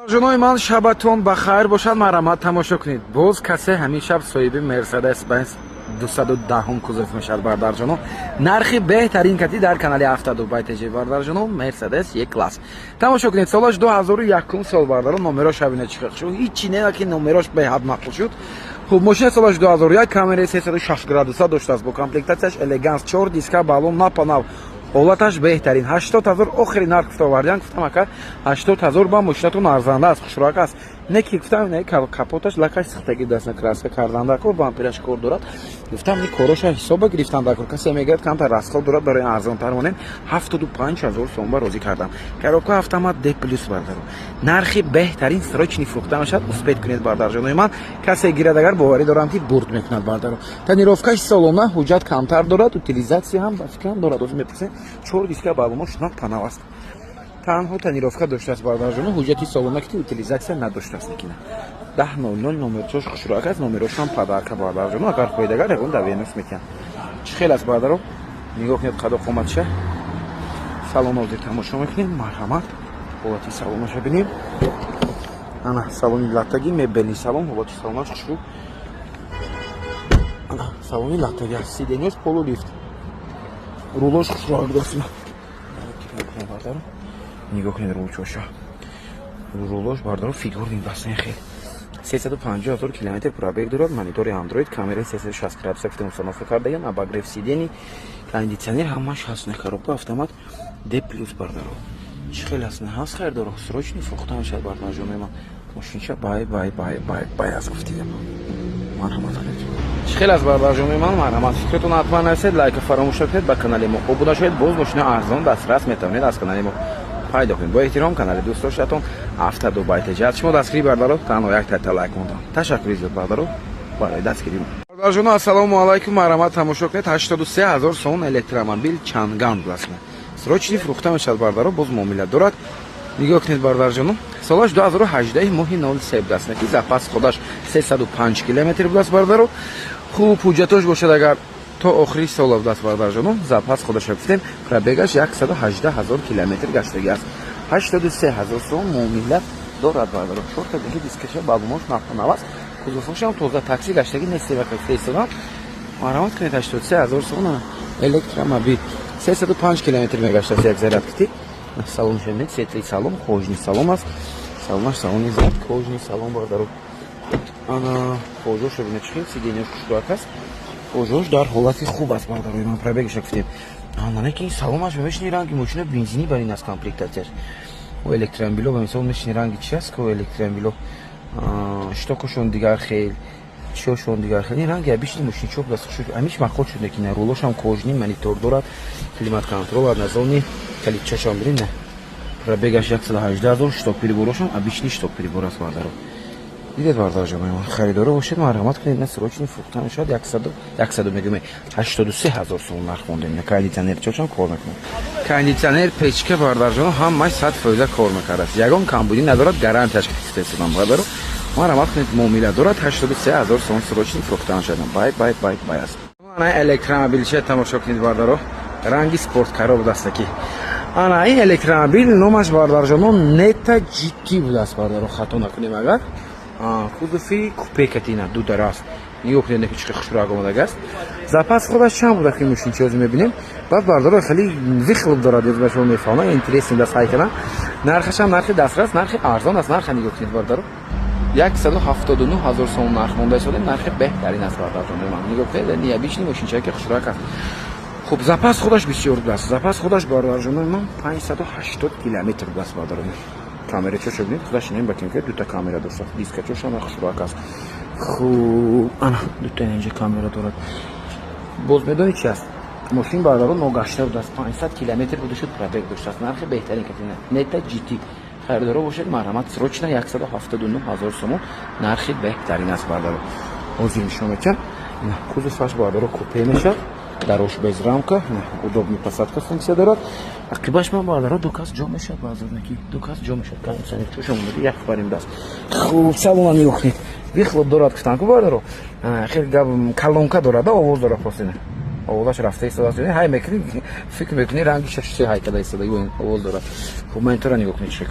Ҷонои ман, шабатон ба хайр бошад. Марҳамат, тамошо кунед. Боз касе ҳамин шаб соҳиби Мерседес Бенз 210-ум кузов мешавад, бардарҷоно. Нархи беҳтарин кати дар канали Автодубай теҷи, бардарҷоно. Мерседес Е класс, тамошо кунед. Солаш 2001 сол, бардаро. Номерош ҳабина чӣ шуд, ҳичи не, ки номерош беҳад мақбул шуд. Хуб, мошина солаш 2001, камераи 360 градуса доштааст, бо комплектатсияш элеганс, чор диска, балон напанав, ҳолаташ беҳтарин. 80 000 охири нарх гуфта овардиан. Гуфтам, ака, 80 000 ба мошинатон арзанда аст, хушрак аст. Не ки, гуфтам, не, капоташ лакаш сихтагӣ даст, краска кардан дар кор, бампераш кор дорад. Гуфтам, ни короша ҳисоба гирифтан дар кор. Касе мегӯяд, камтар расход дорад, барои арзонтар монем. 75 000 сом ба розӣ кардам. Коробка автомат, Д плюс, бардаро. Нархи беҳтарин, срочный фурӯхта мешавад. Успеть кунед, бардарҷонои ман. Касе гирад агар, боварӣ дорам, ки бурд мекунад, бардаро. Тонировкаш солона, ҳуҷҷат камтар дорад, утилизатсия ҳам, ба фикрам, дорад, озӣ мепурсем. Чор диска, балоно напанав аст. Танҳо тонировка доштааст, бардарҷоно, ҳуҷҷати солона ки утилизатсия надоштааст. Лекина 10:00 номерчош хушрак аст, номерошам подарка, бардарҷоно. Агар хоҳед, агар ягон давенус метиҳам. Чӣ хел аст, бардаро? Нигоҳ кунед қадо қоматша. Салон ҳозир тамошо мекунем. Марҳамат, ҳолати салонаша бинем. Ана, салони латтагӣ, мебельный салон, ҳолати салонаш хушрӯ. Ана, салони латтагӣ аст, сиденьёш полулифт, рулош хушрӯ даст. Бардаро, нигоҳ кунед рулчоша, рулош, бардаро, фигурный дастани хел. 350 000 километр пробег дорад, монитори андроид, камераи 360 градуса гуфтем, установка кардагиам, обогрев сидений, кондитсионер, ҳамаш ҳаст. Коробка автомат, Д плюс, бардаро. Чӣ хел аст? Не ҳаст хайрдоро, срочный фурӯхта мешавад, бардарҷонои ман. Мошинча бай бай бай бай бай аз гуфтидем. Марҳамат кунед. Чӣ хел аст, бардарҷонои ман? Марҳамат, фикратон ҳатман нависед, лайка фаромӯш накунед, ба канали мо обуна шавед. Боз мошина арзон дастрас метавонед аз канали мо пайдо кунед. Бо эҳтиром, канали дӯстдоштатон Автодубай теҷи. Аз шумо дастгирӣ, бардаро, танҳо як тайта лайк мондам. Ташаккури зиёд, бардаро, барои дастгирӣ. Бардарҷоно, ассалому алайкум. Марҳамат, тамошо кунед. 83 000 сомон электромобил Чанган будааст, срочный фурӯхта мешавад, бардаро. Боз муомила дорад. Нигоҳ кунед, бардарҷоно. Солаш 2018, моҳи 03 будааст, ки запас ходаш 305 километр будааст, бардаро. Хуб, ҳуҷҷатош бошад агар, то охири сола будааст, бардарҷоно. Запас ходаша гуфтем, пробегаш 118 ҳазор километр гаштагӣ аст. 83 000 сом, муомила дорад, бардаро. Чорта диги дискаша, балумош нав аст, кузовошам тоза, такси гаштагӣ нестевакаистодам. Марҳамат кунед, 83 000 сом электромобил, 305 километр мегаштааст як зарядкати. Салон шавед, светлый салон, кожаный салон аст. Салонаш салони зад, кожаный салон, бардаро. Ана, кожоша бинед, чӣ хел сиденьяш хушрӯак аст, кожош дар ҳолати хуб аст, бардарои ман. Пробегиша гуфтем. Ана, ки салонаш мешини, ранги мошина бензинӣ бар ин аст комплектатсияш. О, электромобило, ба мисол, мешини, ранги чи аст ко электромобило, штокошон дигар хел, чиошон дигар хел. Ин ранги обычный мошинчо будааст. Амиш мақул шуд, лекин рулошам кожаный, монитор дорад, климат контроль, однозонный, калидчашам бинед. Не, пробегаш 118 000, щиток приборошам обычный щиток прибор аст, бардаро. Дидед, бардарҷонои, харидоро бошед, марҳамат кунед. На, срочный фурӯхта мешавад. Яксаду яксаду мегӯем, 83 000 сом нарх мондем. Кондитсионер чошам кор мекунад, кондитсионер, печка, бардарҷоно, ҳамаш 100% кор мекардааст, ягон камбудӣ надорад, гарантияш кистесудам, бардаро. Марҳамат кунед, муомила дорад. 83 000 сом, срочный фурӯхта мешавад. Бай бай бай бай аст. Ана, электромобилча тамошо кунед, бардаро. Ранги спорткаро будастаки. Ана, ин электромобил номаш, бардарҷоно, Нета GT будааст, бардаро, хато накунем агар. Кузови купе катина, ду дар аст. Нигоҳ кунед, ки чӣ хушрӯак омадагааст. Запас худаш чанд буда ки мошинчи, ҳозир мебинем. Баъд, бардаро, хеле выхлоп дорад, ба шумо мефаҳмам, интересный даст ҳайкана. Нархашам нархи дастрас, нархи арзон аст. Нарха нигоҳ кунед, бардаро, 179 000 сом нарх монда истодем. Нархи беҳтарин аст, бардарҷонои ман. Нигоҳ кунед, необычный мошинчае ки хушрӯак аст. Хуб, запас худаш бисёр будааст. Запас худаш, бародарҷонои ман, 580 километр будааст, бародаро. Камерачошо бинед, худаш инем ботинка, дута камера доштааст, дискачошам хушрӯак аст. Хуб, ана, дута инҷа камера дорад. Боз медонед, чи аст мошин, бародаро? Ногашта будааст, 500 километр буда шуд пробег доштааст. Нархи беҳтарин катина Нета GT. Харидоро бошед, марҳамат, срочно 179 ҳазор сомон, нархи беҳтарин аст, бародаро. Ҳозир нишон медиҳам. Кузоваш, бародаро, купе мешавад, дарош без рамка, удобный посадка функсия дорад. Ақибаш ман, бародаро, ду кас ҷо мешавад, баъзонаки ду кас ҷо мешавад. Кондитсионер чошам омади, як барим даст. Хуб, салона нигоҳ кунед, выхлоп дорад, гуфтан ку, бародаро. Хеле колонка дорад, овоз дорад, просто. Овозаш рафта истодааст. Ҳай мекунӣ, фикр мекунӣ, ранги шашсе ҳай када истода, овоз дорад. Хуб, монитора нигоҳ кунед, чӣ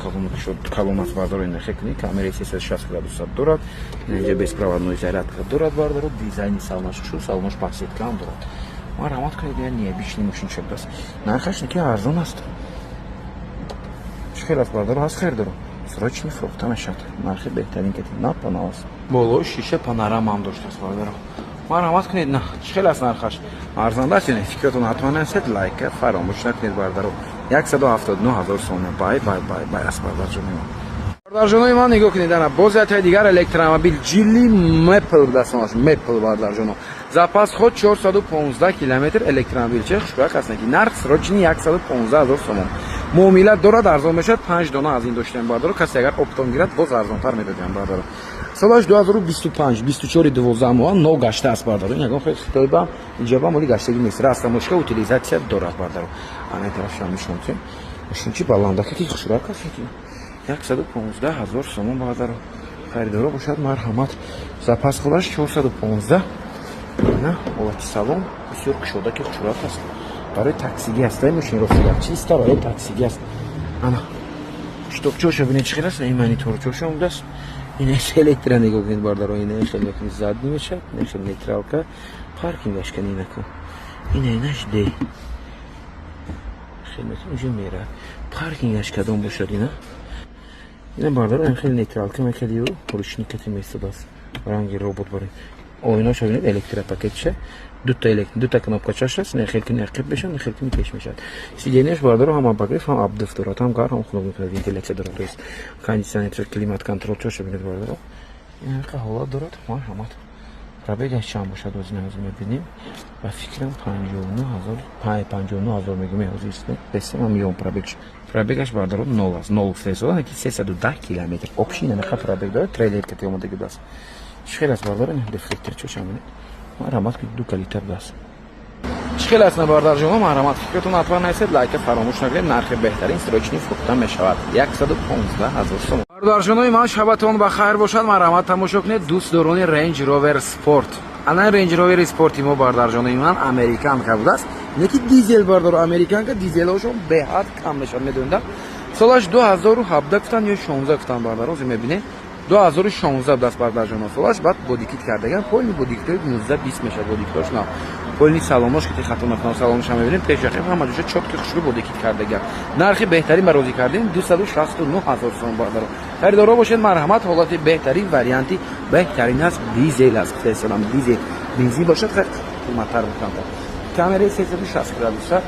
калон аст, бардоро. Ин кунӣ, камераи 360 градуса дорад. Инҷа беспроводной зарядка дорад, бардоро. Дизайни салонаш шу, салонаш подсветка ҳам дорад. Марҳамат кунед, я необычный мошинча будааст. Нархаш ки арзон аст. Чӣ хел аст, бардоро? Ҳаст хелдоро, срочно фурӯхта мешавад. Нархи беҳтарин ки на аст. Боло шиша панорама ҳам доштааст, бардоро. Марҳамат кунед, на чӣ хел аст, нархаш арзанда аст? Фикратон ҳатман нависед, лайка фаромӯш накунед, бардаро. 179 000 сомон. Бай, бай, бай, бай аст, бардарҷони ман. Бардарҷонои ман, нигоҳ кунед, ана боз яктаи дигар электромобил, Ҷили Мепл дастонаш, Мепл, бардарҷоно. Запас ход 415 километр. Электромобил че хушбахт аст ки нарх срочный 115 000 сомон. Муомила дорад, арзон мешавад. Панҷ дона аз ин доштем, бардоро. Касе агар оптом гирад, боз арзонтар медодем, бардоро. Солаш 2025, 24 12 моҳа, но гашта аст, бардоро. Ин ягон хел хитойба иҷоба моли гаштагӣ нест. Растамошка, утилизация дорад, бардоро. Ана ин тараф шума мешиносем. Мошинчи баландака ки хушрак аст. 115 ҳазор сомон, бардоро. Харидоро бошад, марҳамат. Запас ход аш 415. На ҳолати салон бисёр кушода ки хушрак аст. Барои таксигӣ аст ай мошин, ростига чиста барои таксигӣ аст. Ана штокчоша бинед, чӣ хел аст. Ин мониторчоша будааст. Ин электро нигоҳ кунед, бардаро. Ин хел мекунед, задний мешавад, ин хел нейтралка, паркингаш кани накун. Ина инаш де хел мекунед, уже мерад. Паркингаш кадом бошад? Ина, бардаро, ин хел нейтралка мекардию ручникати месудааст, ранги робот барин. Оиноша бинед, электропакетша, дута кнопкачаш аст, не хел кини ақиб мешавад, не хел кини пеш мешавад. Сиденьяш, бардаро, ҳам обогрев, ҳам обдув дорад, ҳам гарм, ҳам хунук мекунад, вентиляция дорад, то есть кондиционер, климат контрол чоша бинед, бардаро. Ин ҳолат дорад. Марҳамат. Пробегаш чанд бошад, ози ҳозир мебинем. Ба фикрам, 59 000, 59 000 мегӯем, ҳозир бесема миллион пробегш. Пробегаш, бардаро, нол аст, нол фесода ки 310 километр общий намеха пробег дорад. Трейлер кати омадаги будааст. Чӣ хел аст, бардаро? Дефлектор чоша бинед. Марҳамат кунед, ду калита будааст. Чӣ хел аст, бардарҷоно? Марҳамат, фикратон ҳатман нависед, лайка фаромӯш накунед. Нархи беҳтарин, срочный фурӯхта мешавад, 115 ҳазор сомон. Бародарҷонои ман, шабатон ба хайр бошад. Марҳамат, тамошо кунед, дӯстдорони Range Rover Sport. Ана Range Rover Sport мо, бародарҷонои ман, американка будааст, неки дизел, бардоро. Американка дизелҳошон беҳад кам мешавад, медонед. Солаш 2017 гуфтан ё 16 гуфтан, бардаро, ҳозир мебинед. 2016 будааст, бардарҷоно, солаш. Баъд бодикит кардаган, полный бодикитои 19 20 мешавад. Бодикитош на полный, салонош ки хато накунам, салонош ҳам мебинем, пешақиб ҳама ҷоша чёткий, хушрӯ бодикит кардаган. Нархи беҳтарин ба розӣ кардем, 269 ҳазор сом, бардаро. Харидоро бошед, марҳамат. Ҳолати беҳтарин, варианти беҳтарин аст, дизел аст, гуфтаистодам, дизел. Бензин бошад, хеле қиматтар мекунад. Камераи 360 градуса.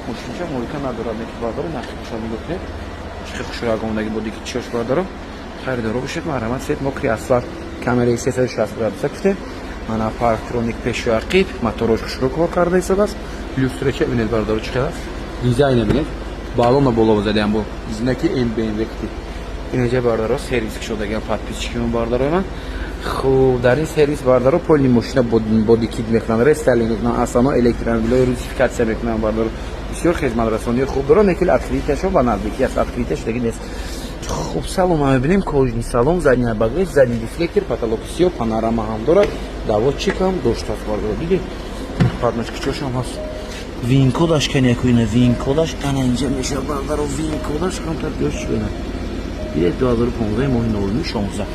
Мошинча мойка надорад, неки, бардаро, нархи бошад, нигоҳ кунед, чӣ хел хушрӯ омадаги бодикит чиёш, бардаро. Харидоро бошед, марҳамат. Свет, мокрый асфальт, камераи 360 градуса гуфтем. Мана парктроник пешу ақиб, моторош хушрӯ кор карда истодааст. Люстрача бинед, бародаро, чӣ хел аст. Дизайна бинед, балона боло задаям бо знаки МБМВ кити. Инҷа, бародаро, сервис кушодагиам, подписчикимон, бародарои ман. Хуб, дар ин сервис, бародаро, полный мошина бодикит мекунанд, рестайлинг мекунанд, асано электромобилҳои русификация мекунанд, бародаро. Бисёр хизматрасонии хуб дорад, некил открытияшо ба наздикӣ аст, открытия шудаги нест. Хуб, салон мебинем, кожаный салон, задний обогрев, задний дефлектор, потолок сиёҳ, панорама ҳам дорад, доводчик ҳам доштааст, бародаро. Дидед, подножкичошам ҳаст. Вин-кодаш канякуина, вин-кодаш ана инҷа мешавад, бародаро. Вин-кодаш камтар ҷош чиена, дидед, 2015, моҳи 09, 16.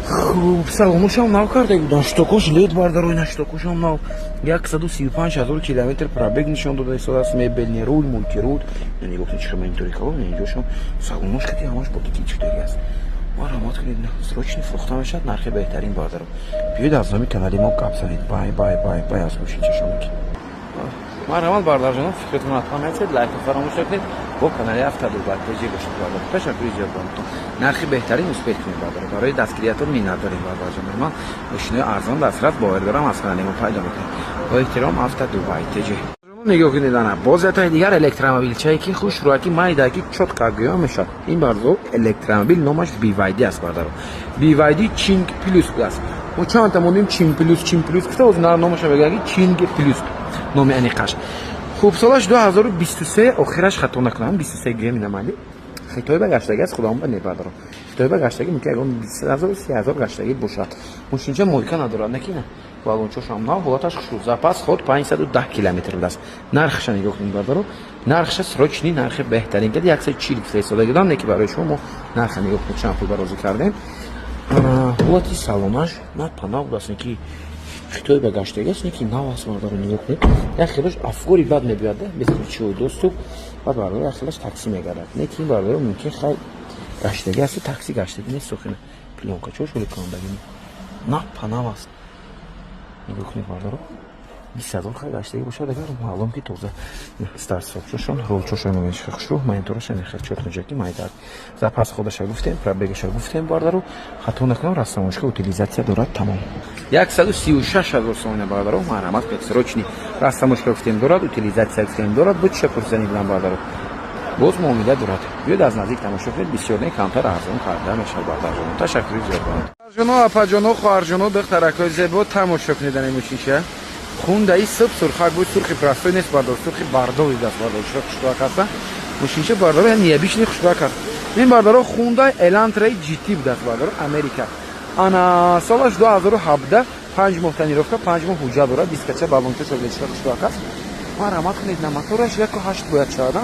Хуб, салоношам нав карда будан, штокош лед, бардаро, ина штокошам нав. 135 ҳазор километр пробег нишон дода истодааст. Мебельный руль, мультируль. Нигоҳ кунед, чӣ монитори калон инҷошам. Салонош кати ҳамаш бодикит шудаги аст. Марҳамат кунед, срочный фурӯхта мешавад, нархи беҳтарин, бардаро. Биёед, аз номи канали мо гап занед. Бай, бай, бай, бай аз мошинчашонаки. Марҳамат, бардарҷонон, фикратон ҳатман нависед, лайка фаромӯш накунед, бо канали Автодубай ТЖ бошед, бардар. Ташаккури зиёд баатон. Нархи беҳтарин, успеть кунед, бардар. Барои дастгириятон миннатдорем, бардарҷонои ман. Мошинои арзон дастрас, боварӣ дорам, аз канали мо пайдо мекунед. Бо эҳтиром, Автодубай ТЖ. Нигоҳ кунед, ана боз ятаи дигар электромобилчае ки хушрӯяки, майдаки, чётко гӯё мешавад. Ин барзо электромобил номаш BYD аст, бардаро. BYD Qing Plus будааст. Мо чандта мондем Qing Plus, Qing Plus гуфта, ҳозир номаша мегӯяд ки Qing Plus номи аниқаш. Хуб, солаш 2023 охираш, хато накунам, 23 гӯем, инамали хитои ба гаштагӣ аст, худоам ба не, бардаро. Хитои ба гаштагӣ мумкин ягон 20 0, 30 0 гаштагӣ бошад. Мошинча мойка надорад, накина. Баллончошам нав, ҳолаташ хушрӯ. Запас ход 510 километр будааст. Нархша нигоҳ кунед, бародаро. Нархша срочный, нархи беҳтарин кад 140 гуфта истодагидам, не ки барои шумо мо нарха нигоҳ кунед, чанд пул барозӣ кардем. Ҳолати салонаш на панав будааст, не ки хитой ба гаштагиаст, не ки нав аст, бародаро, нигоҳ кунед. Як хелаш афкори бад мебиёд, бесключевой доступ, баъд, бародаро, як хелаш такси мегардад. Не ки ин, бародаро, мумкин хай гаштагӣ асту такси гаштагӣ нест, сохина плёнкачош воли кунандагӣ на панав аст. Нигоҳ кунед, бародаро, 20 000 хай гаштагӣ бошад, агар маълум ки тоза. Старт-стопшошон, рулчошон хушрӯ, монитораша нехел чётко майдар. Запас ходаша гуфтем, пробегаша гуфтем, бародаро, хато накунам, растаможка, утилизация дорад, тамом. 136 000 сомона, бародаро, марҳамат кунед, срочный. Растаможка гуфтем дорад, утилизация гуфтем дорад, бо чиша пурсани будам, бародаро, боз муомила дорад. Биёд, аз наздик тамошо кунед, бисёр не, камтар арзон карда мешавад, бародарҷонон. Ташаккури зиёд. Ҷоно, апаҷоно, хоҳарҷоно, духтаракҳои зебо, тамошо кунед ани мошинша. Хундаи суб сурхак буд, сурхи простой нест, бардор, сурхи бардови даст, бардор, хушрӯак ҳаста мошинша, бардор, необычный хушрӯак аст ин, бардоро. Хунда Элантраи GT будаст, бардоро, Америка. Ана солаш 2017, 5 моҳ тонировка, 5 моҳ ҳуҷҷат дорад. Дискача, баллонча шоглечка хушрӯак аст. Марҳамат кунед. На мотораш 1,8 бояд шавад,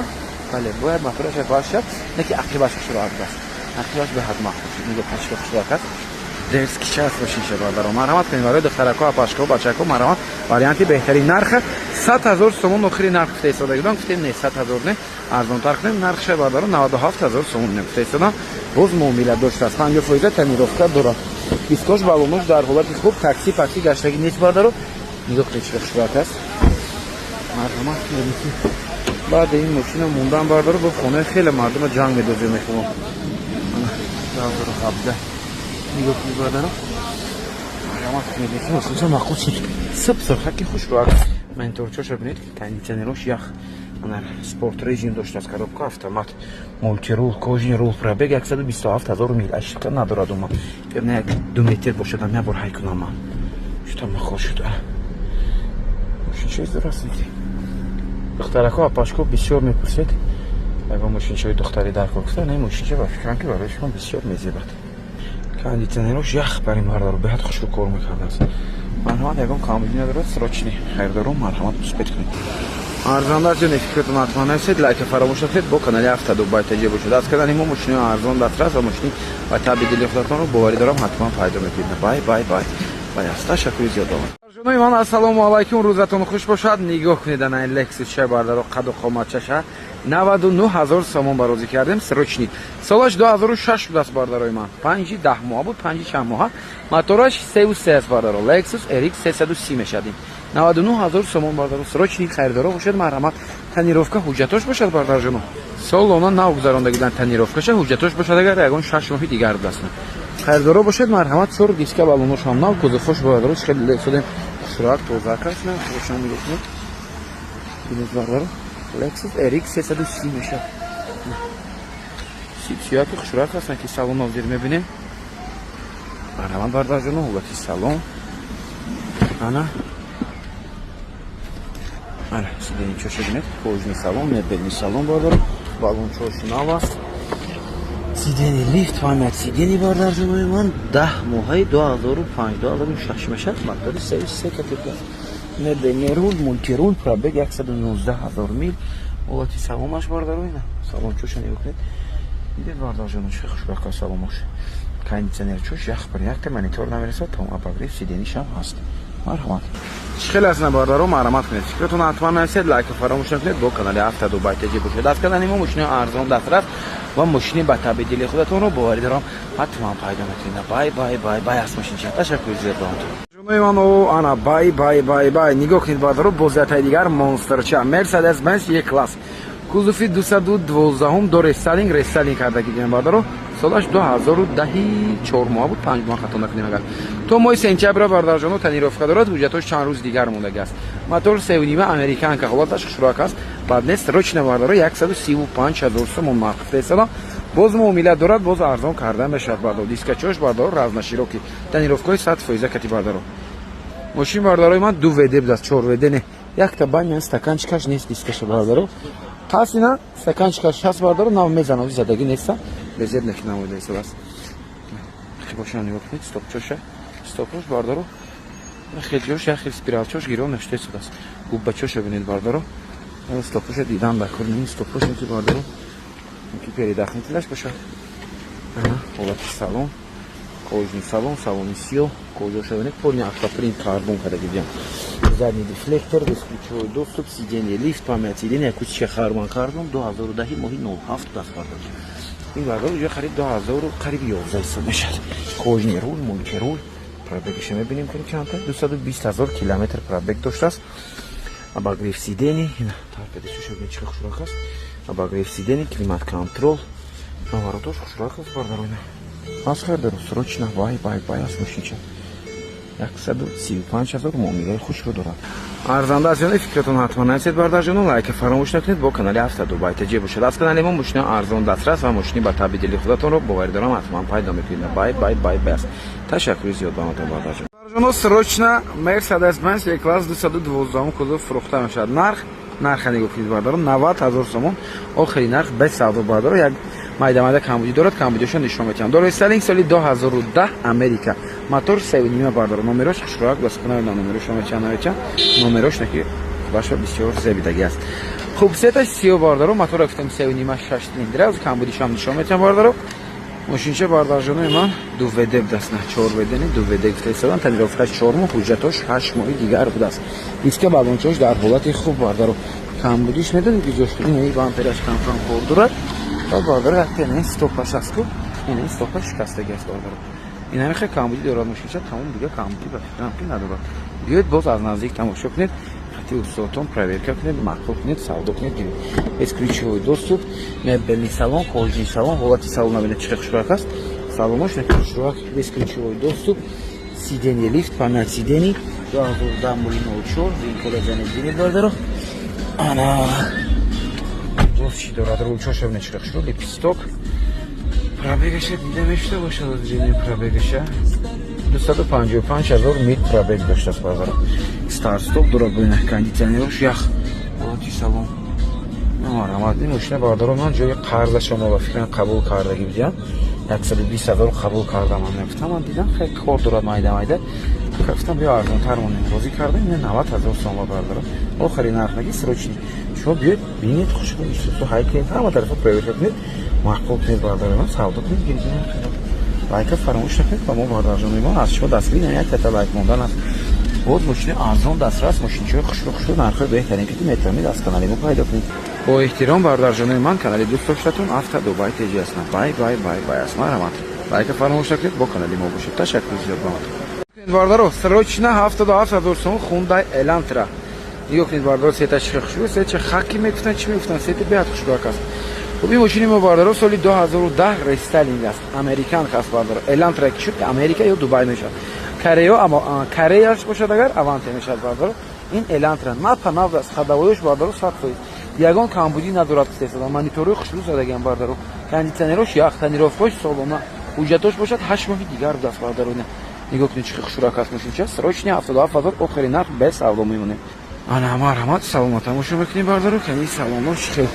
бале, бояд мотораш 1,8 шавад, не ки ақибаш хушрӯак аст, ақибаш беҳад маҳбуб шуд. Нигоҳ, пачка хушрӯак аст, дерзкий част мошинша, бародаро. Марҳамат кунед, барои духтаракҳо, апашкаҳо, бачакҳо, марҳамат, варианти беҳтарин. Нарха 100 000 сомон охири нарх гуфта истодагидам. Гуфтем, не, 100 000 не, арзонтар кунем нархша, бародаро, 97 000 сомон гуфта истодам. Боз муомила доштааст, 50% тонировка дорад. Дискош, баллонош дар ҳолати хуб, такси пакси гаштагӣ нест, бародаро. Нигоҳ кунед, чӣ хушрӯак аст. Марҳамат кунед. Баъди ин мошина мондан, бародаро, бо хонаи хеле мардума ҷанг медозем, мехоҳам. 2017, нигоҳ кунед, бародаро, марҳамат кунед. Мошинча маъқул шуд, сиб сурхаки хушрӯак. Мониторчоша бинед, кондиционерош ях, спорт режим доштааст, коробка автомат, мультирул, кожаный рул, пробег 127 000 мил, ошибка надорад. Ума бибина, як 2 метр бошадам, як бор ҳай кунам ман шута махол шуд. Мошинчаи зур аст. Духтарако, апашко бисёр мепурсед, ягон мошинчаи духтари дар кор гуфта. Не, мошинча ба фикрам ки барои шумо бисёр мезебад. Кондиционерош ях бар ин, бародаро, беҳад хушрӯ кор мекардааст. Марҳамат, ягон камбудӣ надорад, срочный хайрдорон, марҳамат, успеть кунед. Арзон даст ё не, фикратон ҳатман нависед, лайка фаромӯш накунед. Бо канали Авто Дубай таҷия бошед. Аз канали мо мошинои арзон дастрас ва мошини ва таби дили худатонро, боварӣ дорам, ҳатман пайдо мекунед. Бай, бай, бай, бай аст. Ташаккури зиёд. Ҷонои ман, ассалому алайкум, рӯзатон хуш бошад. Нигоҳ кунед ана Лексус ча, бардаро, қаду қоматчаша. 99 000 сомон барозӣ кардем, срочный. Солаш 2006 будааст, бардарои ман, панҷи 10 моҳа буд, панҷи чанд моҳа. Мотораш сеу се аст, бардаро, Lexus RX 330 мешавад. Ин 99 000 сомон, бардаро, срочный. Харидоро бошад, марҳамат. Тонировка, ҳуҷҷатош бошад, бардарҷоно, солона нав гузарондагидан тонировкаша. Ҳуҷҷатош бошад, агар ягон 6 моҳи дигар будааст. Харидоро бошад, марҳамат. Чор диска, баллонош ҳам нав, кузовош, бардаро, хеле лесодем, хушрак, тозак аст. На хушам, нигоҳ кунед, бинед, бардаро, Lexus RX 330 мешавад. Сиёки хушрак ҳастанд, ки салон ҳозир мебинем. Марҳамат, бардарҷоно, ҳолати салон ана ана сиденьечоша бинед, кожаный салон, мебельный салон, бардаро, баллончош нав аст, сиденье лифт, память сиденье, бардарҷонои ман, 10 моҳаи 2005, 2006 мешавад. Мотори се категория, мебельный рул, мультирул, пробег 119 000 мил. Ҳолати салонаш, бардаро, ина салончоша нигоҳ кунед. Дидед, бардарҷоно, чӣ хушбахт салонош, кондиционерчош ях бар, якта монитор намерасад, то обогрев сиденьишам ҳаст. Марҳамат, чӣ хеле аст, на, бардаро, марҳамат кунед. Фикратон ҳатман нависед, лайка фаромӯш накунед. Бо канали Авто Дубай теҷи бошед. Аз канали мо мошинои арзон дастрас ва мошини ба таби дили худатонро, боварӣ дорам, ҳатман пайдо мекунед. Бай, бай, бай, бай аст мошинча. Ташаккури зиёд ба ҷонои ман. Ана, бай, бай, бай, бай. Нигоҳ кунед, бардаро, бозиятаи дигар монстрча Мерседес Бенз Е класс, кузови 212-ум, до рестайлинг, рестайлинг кардаги дидем, бардаро. Солаш 2010, 4 моҳ буд, 5 моҳ, хато накунем агар, то моҳи сентябра, бардарҷоно, тонировка дорад, ҳуҷҷатош чанд рӯз дигар мондагӣ аст. Мотор севнима, американка, ҳолаташ хушрӯак аст, бад нест. Срочно, бардаро, 135 000 сомон нарх фесадам. Боз муомила дорад, боз арзон карда мешавад, бардаро. Дискачош, бардаро, разноширокий, тонировкаҳои 100% кати, бардаро. Мошин, бардарои ман, ду ВД будааст, чор ВД не, якта банян, стаканчикаш нест, дискаша, бардаро, ҳаст, ина стаканчикаш ҳаст, бардаро, нав мезанад, задагӣ неста, резерв некинамода истодааст. Бошам, нигоҳ кунед, стопчоша, стопош, бардаро. Хел ҷош, як хел спиралчош гирон нашуда истодааст. Губбачоша бинед, бардаро. Стопоша дидан бакор. Ин стопош ки, бардаро, ки предохранителаш бошад. Ҳолати салон, кожаный салон, салони сиёҳ, кожаша бинед, полный аквапринт, карбон кардаги диям. Задний дефлектор, бесключевой доступ, сиденье лифт, память сиденье, акустика Харман Кардон, 2010 моҳи 07 даст, бардар. Ин, бардар, уже қариб 2000 қариб 11 ҳисоб мешавад. Кожаный руль, мультируль, пробегиша мебинем, кани чандта, 220 ҳазор километр пробег доштааст. Обогрев сидений, торпедашо бинед, чӣ хушрак аст. Обогрев сидений, климат контроль, наворотош хушрак аст, бардар. Ина аз хардаро срочно, бай бай бай аст мошинча. 135 000 муомилаи хушро дорад. Арзанда аст ё не, фикратон ҳатман нависед, бардарҷоно. Лайка фаромӯш накунед, бо канали Авто Дубай ТЖ бошад. Аз канали мо мошина арзон дастрас ва мошини ба таби дили худатонро, боварӣ дорам, ҳатман пайдо мекунед. Бай бай бай бай аст. Ташаккури зиёд ба ҳаматон, бардарҷон. Бардарҷоно, срочно Мерседес Бенз Е класс 212 кузов фурӯхта мешавад. Нарха нигоҳ кунед, бардаро, 90 000 сомон охири нарх, без савдо, бардаро. Як майда майда камбудӣ дорад, камбудиашо нишон метиҳам. Рестайлинг, соли 2010, Америка, мотор 3,5, бардаро. Номерош хушроак дастхона, номерошо мечан, намечан, номерош наки худашо бисёр зебидагӣ аст. Хуб, цветаш сиё, бардаро. Мотора гуфтем, 3,5, шаш цилиндра, камбудишам нишон метиҳам, бардаро. Мошинча, бардарҷонои ман, ду ВД будааст, на чор ВД, не, ду ВД гуфта истодан. Тонировкаш 4 моҳ, ҳуҷҷатош 8 моҳи дигар будааст. Диска, баллончаош дар ҳолати хуб, бардаро. Камбудиш медонед ки ҷош? Ин бампераш камкам кор дорад ва, бардаро, якта ин стопаш аст ку, ин стопаш шикастагӣ аст, бардаро. Ин ҳамин хел камбудӣ дорад мошинча, тамом. Дига камбудӣ, ба фикрам, ки надорад. Биёед, боз аз наздик тамошо кунед, хати устодтон проверка кунед, маъқул кунед, савдо кунед, гиред. Бесключевой доступ, мебельный салон, кожаный салон, ҳолати салон набинед, чӣ хушрак аст. Салонош хушрак, бесключевой доступ, сиденье лифт, память сидений, 2010 моҳи 04, винкода занедини, бардаро. Ана, боз чӣ дорад? Рулчоша бинед, чӣ хушрак, лепесток. Пробегаша дида мешуда бошад, пробегаша 255 000 мил пробег доштааст, бардаро. Старт-стоп дорад, бо кондитсионерош ях, ҳолати салон. Марҳамат, ин мошина, бардаро, ман ҷои қарзаша мо, ба фикрам, қабул кардагӣ будиям, 120 000 қабул кардам. Ман гуфтам, ман дидам, хеле кор дорад, майда майда, гуфтам, биё арзонтар монем, розӣ кардем. Ина 90 000 сомон, бардаро, охари нарх наги, срочный. Шумо биёед, бинед, хушро исусу ҳай кунед, ҳама тарафа проверка кунед, маъқул кунед, бардаро, ман, савдо кунед, гиред. Лайка фаромӯш накунед ба мо, бардарҷонои мо. Аз шумо дастгирӣ як тата лайк мондан аст. Боз мошини арзон дастрас, мошинчаҳои хушрӯ хушрӯ, нархҳои беҳтарин, ки метавонед аз канали мо пайдо кунед. Бо эҳтиром, бародарҷонои ман, канали дӯст доштатон Авто Дубай ТЖ ҳастам. Бай бай бай бай аст. Марҳамат, лайка фаромӯш накунед, бо канали мо бошед. Ташаккур зиёд ба ҳаматон. Бародаро, срочно 77 000 сом Хундай Элантра. Нигоҳ кунед, бародаро, цветаш хушрӯ, цветча хаки мегуфтанд, чӣ мегуфтанд, цвети беҳад хушрӯак аст. Хуб, ин мошини мо, бародаро, соли 2010, рестайлинг аст, американ аст, бародаро. Элантра ки шуд, Америка ё Дубай мешавад. Кореё, Кореяш бошад агар, Аванте мешавад, бародаро. Ин Элантра напа нав аст, ходовоёш, бародаро, 100%, ягон камбудӣ надорад. Кистесада мониторои хушрӯ задагиам, бародаро, кондитсионерош ях, тонировкош солона, ҳуҷҷатош бошад 8 моҳи дигар будааст, бародаро. Нигоҳ кунед, чӣ хушрӯак аст мошинча. Срочный, 77 000 охири нарх, без савдо мемонем. Ана, марҳамат, салона тамошо мекунем, бародаро. Кани салонош хел,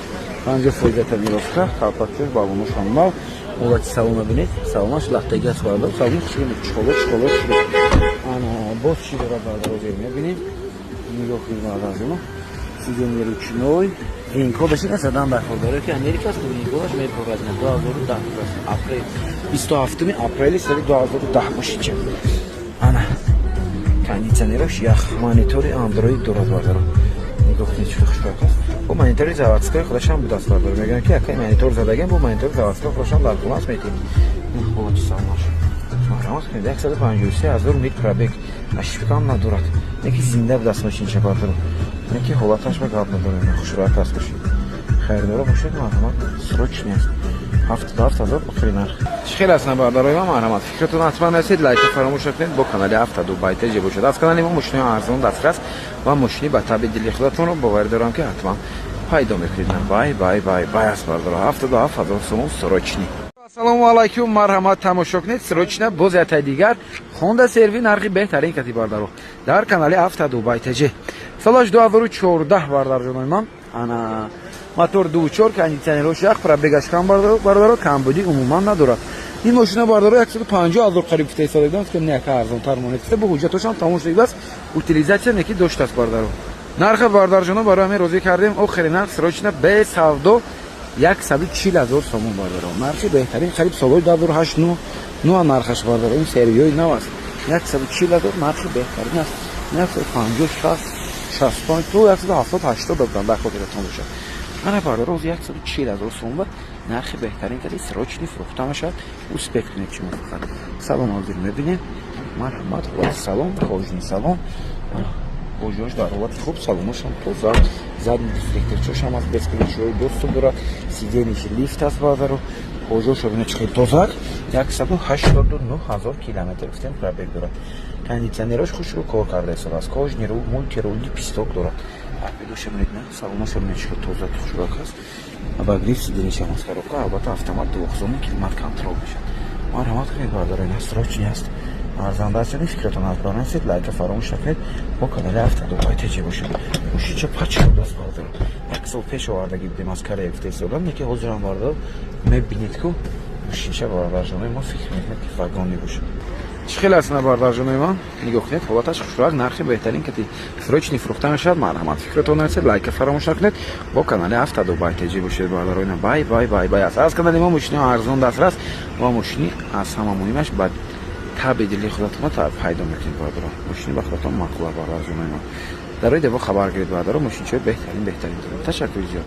50% тонировка, колпакчош, баллоношам нав. Ҳолати салона бинед, салонаш лахтаги аст, бародаро. Салони хушрӯ, чиқоло чиқоло хушрӯ. Ана, боз чӣ дорад, бародаро, зер мебинем. Нигоҳ кунед, бародарҷоно, сиденье ручной, винкодаш ина задан дар кор дорад, ки Америка аст, винкодаш мепорад. 2010 апрел, 27 апрели соли 2010 мошинча. Ана, кондитсионерош ях, монитори Андроид дорад, бародаро. Нигоҳ кунед, чӣ хушрак аст. Бо монитори заводской худашам будааст, бародаро. Мегӯям, ки якай монитор задагем, бо монитори заводской худашам дар хона аст, метем. Ҳолати салонаш, марҳамат кунед, 153 000 мил пробег, ошибкам надорад, неки зинда будааст мошинча, бародаро, неки ҳолаташ ба гап надорем, хушрак аст бошед. Хайрдоро бошед, марҳамат, срочный аст, 77 000 охири нарх. Чӣ хел аст, бародарои ман? Марҳамат, фикратон ҳатман расид, лайка фаромӯш накунед, бо канали Авто Дубай ТЖ бошед. Аз канали мо мошинои арзон дастрас ва мошини ба таби дили худатонро, боварӣ дорам, ки ҳатман пайдо мекунед. Бай бай бай бай аст, бародаро, 77 000 сомон, срочный. Ассалому алайкум, марҳамат, тамошо кунед, срочно боз ятай дигар Хонда Серви, нархи беҳтарин кати, бардаро, дар канали Авто Дубай ТЖ. Солаш 2014, бардарҷонои ман. Ана, мотор 2,4, кондитсионерош ях, пробегаш кам, бардаро, камбудӣ умуман надорад. Ин мошина, бардаро, 150 ҳазор қариб гуфта истода будам, ки не, яка арзонтар монед. Бо ҳуҷҷатошам тамом шудааст, утилизация неки доштааст, бардаро. Нарха, бардарҷоно, барои ҳамин розӣ кардем. Охири нарх, срочно, бе савдо, 140 ҳазор сомон, бардаро. Нархи беҳтарин, қариб солҳои 2008 9 9 нархаш, бардаро. Ин сервиёи нав аст. 140 ҳазор нархи беҳтарин аст. 150, 60, 65 то 170, 80 додам, дар хотиратон бошад. Ана, бардаро, ҳозир 140 ҳазор сомон ба нархи беҳтарин кади срочный фурӯхта мешавад. Успеть кунед шумо фақат. Салон ҳозир мебинем. Марҳамат, ҳолати салон, кожаный салон. Кожааш дар ҳолати хуб, салонашам тоза, задний дефлекторчошам аст, бесключевой доступ дорад, сиденьеш лифт аст, бардаро. Кожаошо бинед, чӣ хел тозак. 189 ҳазор километр гуфтем пробег дорад. Кондитсионерош хушрӯ кор карда истодааст. Кожаный рул, мультирул, лепесток дорад. Торпедоша бинед, на салонаша бинед, чӣ хел тоза, хушрӯак аст. Обогрев сиденьешам аст, коробка албатта автомат, двухзонный климат контроль мешавад. Марҳамат кунед, бардаро, ина срочный аст. Арзанда аст, фикратон аз бранасед, лайка фаромӯш накунед, бо канали Автодубай ТЖ бошед. Мошинча пач шудааст, бардаро. Як сол пеш овардагӣ будем аз Корея, гуфта истодам, неки ҳозирам, бардаро, мебинед ку мошинча, бародарҷонои мо, фикр мекунед, ки вагон бошад. Чӣ хел аст, на, бародарҷонои ман? Нигоҳ кунед, ҳолаташ хушрӯак, нархи беҳтарин кати срочный фурӯхта мешавад. Марҳамат, фикратон нарасед, лайка фаромӯш накунед, бо канали Автодубай ТЖ бошед, бародаро. Ина бай бай бай бай аст. Аз канали мо мошини арзон дастрас ва мошини аз ҳама муҳимаш ба таби дили худатон пайдо мекунед, бародаро. Мошини ба худатон маъқула, бародарҷонои ман. Дар рои дево хабар гиред, бародаро, мошинчаҳои беҳтарин, беҳтарин дорем. Ташаккури зиёд.